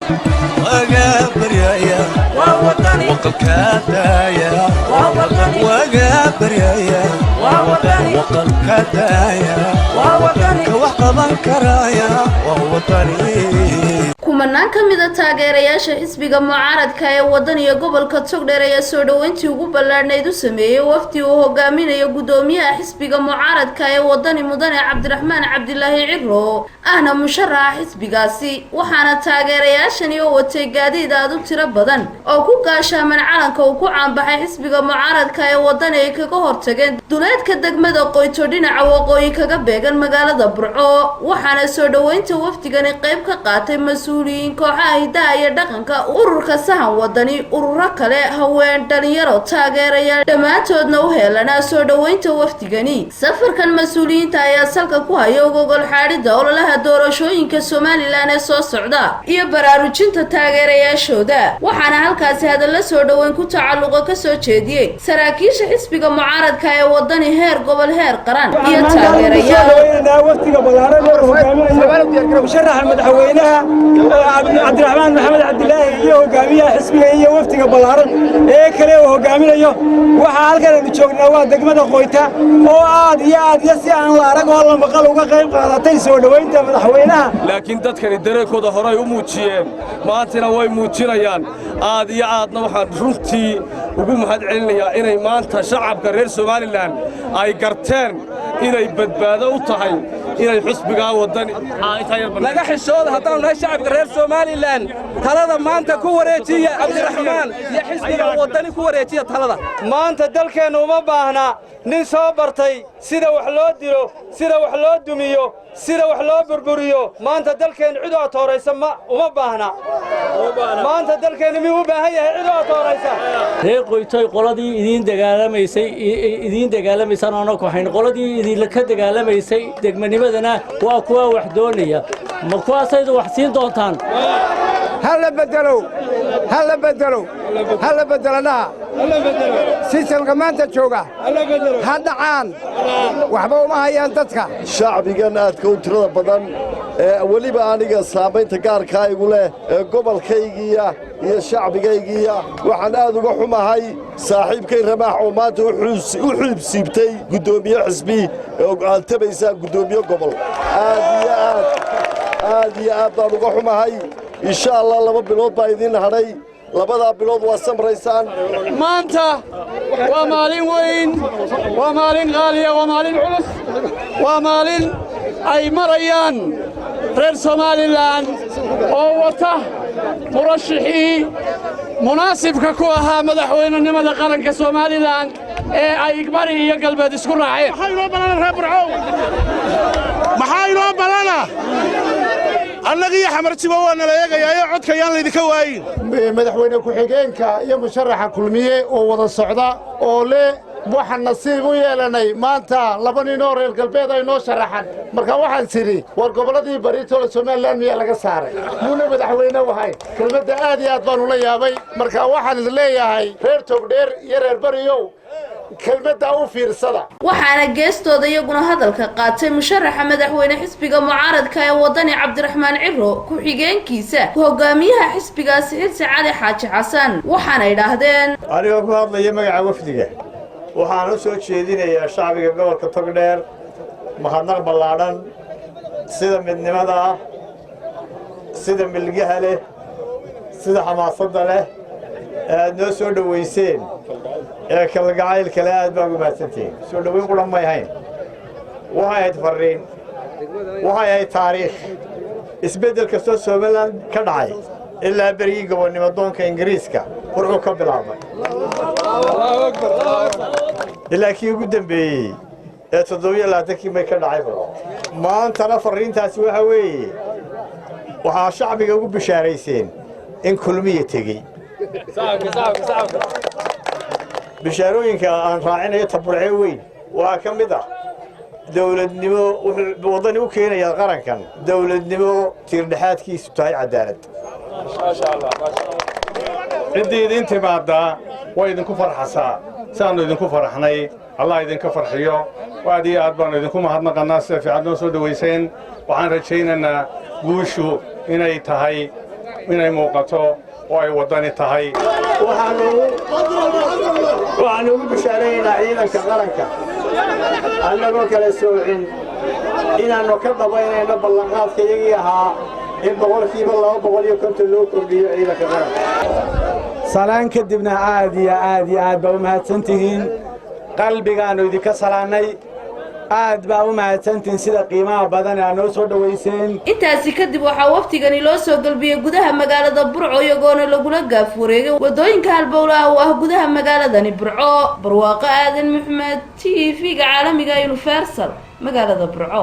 Waga baryaya, waqalka daaya. Waga baryaya, waqalka daaya. Ka wax qaban karaya waa Wadani. Kumanaan ka mida taageerayaasha xisbiga mucaaradka ee Waddan iyo gobolka Togdheer ayaa soo dhoweyntii ugu ballaadhnayd u sameeyey wafdi uu hogaaminayo guddoomiyaha xisbiga mucaaradka ee Wadani, mudane Cabdiraxmaan Cabdilaahi Ciro, ahna musharaxa xisbigaasi. Waxaana taageerayaashani oo watay gaadiid aad u tiro badan oo ku gaashaaman calanka uu ku caanbaxay xisbiga mucaaradka ee Wadani ay kaga hortageen duleedka degmada Qoyto, dhinaca waqooyi kaga beegan magaalada Burco. Waxaana soo dhoweynta wafdigani qayb ka qaatay mas-uuliyiin, kooxaha hidaha iyo dhaqanka, ururka Sahan Wadani, ururo kale, haween, dhalinyaro, taageerayaal, dhammaantoodna u heelanaa soo dhoweynta wafdigani. Safarkan mas-uuliyiinta ayaa salka ku haya ogogol xaadhida ololaha doorashooyinka Somaliland ee soo socda iyo baraarujinta taageerayaashooda. Waxaana halkaasi hadallo soo dhoweyn ku tacalluqa kasoo jeediyey saraakiisha xisbiga mucaaradka ee Wadani, heer gobol, heer qaran iyo taageerayaal. Waftiga ballaaran ee hogaaminayo musharaxa madaxweynaha Cabdiraxmaan Maxamed Cabdilaahi iyo hogaamiyaha xisbiga iyo waftiga ballaaran ee kale uu hogaaminayo, waxaa halkan aynu joognaa waa degmada Qoyta oo aad iyo aad iyo si aan la arag oo la maqal uga qayb qaadatay soo dhoweynta madaxweynaha. Laakiin dadkani dareenkooda horay u muujiyeen, maantana way muujinayaan. Aad iyo aadna waxaan runtii ugu mahad celinayaa inay maanta shacabka reer Somaliland ay garteen inay badbaado u tahay inay xisbigaa Waddani. Naga xishooda haddaanu nahay shacabka reer Somaliland. Talada maanta ku wareejiya Cabdiraxmaan iyo xisbiga Waddani, ku wareejiya talada. Maanta dalkeennu uma baahna nin soo bartay sida wax loo dilo, sida wax loo dumiyo, sida wax loo burburiyo. Maanta dalkeennu cid oo atooraysa ma uma baahna. Maanta dalkeennu miyuu u baahan yahay cid oo atooraysa? Reer Qoytoy, qoladii idiin dagaalamaysay, idiin dagaalamaysaan oona koxayn, qoladii idinka dagaalamaysay degmanimadana waa kuwa wax doonaya. Ma kuwaasaydu wax siin doontaan? Ha la bedelo, ha la bedelo, ha la bedelo dhaha. System-ka maanta jooga ha dhacaan, waxba uma hayaan dadka. Shacbigan aadka u tirada badan ee weliba aniga saamaynta gaarkaa igu leh ee gobolkaygiiya iyo shacbigaygiiya, waxaan aad uga xumahay saaxiibkay Ramaax oo maanta u xuubsiibtay guddoomiye xisbi oo aad tabaysaan guddoomiye gobol. Aad iyo aad, aad iyo aad baan uga xumahay. Insha Allah 2 bilood baa idiin hadhay, labadaa bilood waa samraysaan. Maanta waa maalin weyn, waa maalin qaaliya, waa maalin culus, waa maalin ay marayaan reer Somaliland oo wata murashixii munaasibka ku ahaa madaxweynenimada qaranka Somaliland ee ay bari iyo galbeed isku raaceen. Maxaa inoo balana, reer Burcow? Maxaa inoo balana? Annagiiyo Xamarjiba waa nala eegayaayo, codka yaan laydinka waayin. Madaxweyne ku-xigeenka iyo musharaxa Kulmiye oo wada socda oo leh waxaan nasiib u yeelanay maanta laba nin oo reer galbeed ay noo sharaxan. Marka waxaan tidhi, war gobolladii baritoole Somaliland miyaa laga saaray? Muuna madaxweyne wahay? Kelmadda aad iyo aad baan ula yaabay. Marka waxaan idin leeyahay, reer Togdheer iyo reer Bariyow, kelmaddaa u fiirsada. Waxaana geestooda iyaguna hadalka qaatay musharaxa madaxweyne xisbiga mucaaradka ee Wadani Cabdiraxmaan Ciro, ku-xigeenkiisa, hogaamiyaha xisbigaasi Xirsi Cali Xaaji Xasan, waxaana idhaahdeen: Anigoo ku hadlaya magaca wafdiga, waxaan u soo jeedinayaa shacbiga gobolka Togdheer mahadnaq ballaadhan sida midnimada ah, sida milgaha leh, sida xamaasadda leh ee aad noo soo dhowayseen ee kalgacaylkale. Aad baa ugu mahadsantihiin. Soo dhowayn qudhan may ahayn, waxay ahayd farriin, waxay ahayd taariikh. Isbeddel kastoo Somaliland ka dhacay ilaa berigii gobonnimo doonka Ingiriiska Burcuu ka bilaabmay, ilaa kii ugu dambeeyey ee 27-kii may ka dhacay Burco. Maantana farriintaasi waxa weeye, waxaa shacbiga ugu bishaarayseen in Kulmiya tegey. Bishaarooyinka aan raacinayo taburcee weyn waxaa ka mid ah dowladnimo. Wuxuu Waddani u keenayaa qarankan dowladnimo tiirdhexaadkiisu tahay cadaalad. Ciddii idin timaaddaa way idinku farxasaa. Saannu idinku faraxnay Allah idinka farxiyo. Aad iyo aad baannu idinku mahadnaqannaa sida fiican noo soo dhowayseen. Waxaan rajaynaynaa guushu inay tahay Inay muuqato oo ay Waddani tahay. Waxaanu ugu bishaaraynaynaa ciidanka qaranka, annagoo kala soocin, inaannu ka dhabaynayno ballanqaadka iyagii ahaa in 250% loo kordhiyo ciidanka qaranka. Salaan kadibna, aad iyo aad iyo aad baa u mahadsantihiin. Qalbigaannu idinka salaannay. Aad baa u mahadsantihiin sida qiimaha badan ee aad noo soo dhowayseen. Intaasi kadib waxaa wafdigani loo soo galbiyey gudaha magaalada Burco, iyagoona lagula gaaf wareegay wadooyinka halbowlaha oo ah gudaha magaaladani Burco. Barwaaqo Aadan Maxmed, TV-ga caalamiga Universal, magaalada Burco.